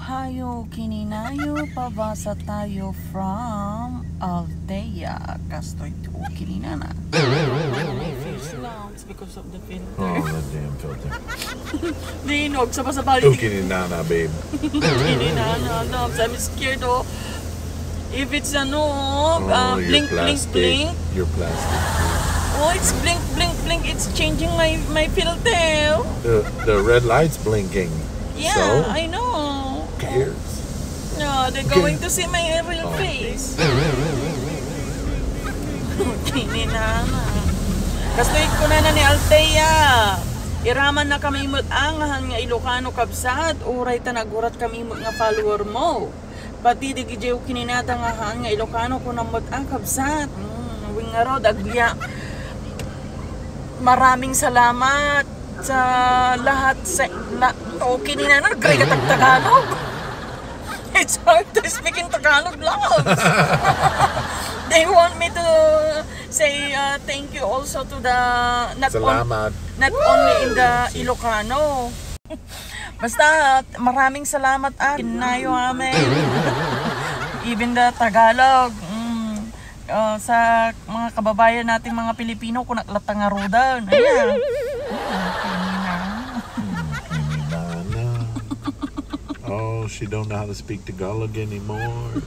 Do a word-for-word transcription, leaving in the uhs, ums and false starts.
Hayo kininayo, pabasa tayo from Althea. Kastoy ti ukininana. My face lumps because of the filter. Oh, that damn filter. Di, no, sa basa balik. Ukininana, babe. Kininana, lumps. I'm scared, oh. If it's, ano, uh, blink, blink, blink. Your plastic. Oh, it's blink, blink, blink. It's changing my, my filter. The, the red light's blinking. Yeah, So? I know. Who cares? No, they're Okay. Going to see my real Oh. Face. Kininana. Kastoy kunana ni Althea. Iraman na kami met nga han nga Ilocano, kabsat. Uray ta nagurat kami met nga follower mo. Pati digidiyo kininata nga han nga Ilocano, kunam met a, kabsat. Mm, wing nga raw, daglia. Maraming salamat sa lahat sa la, okay ni Nana, great at Tagalog. It's hard to speak in Tagalog, loves. They want me to say, uh, thank you also to the, not on- Salamat. not only in the Ilocano. Basta, maraming salamat, ah. Kinayo amin. Even the Tagalog. Mm. Ah, sa mga kababayan nating mga Pilipino, kung naklata nga rudan. Ayan. Kininana. Oh, she don't know how to speak Tagalog anymore.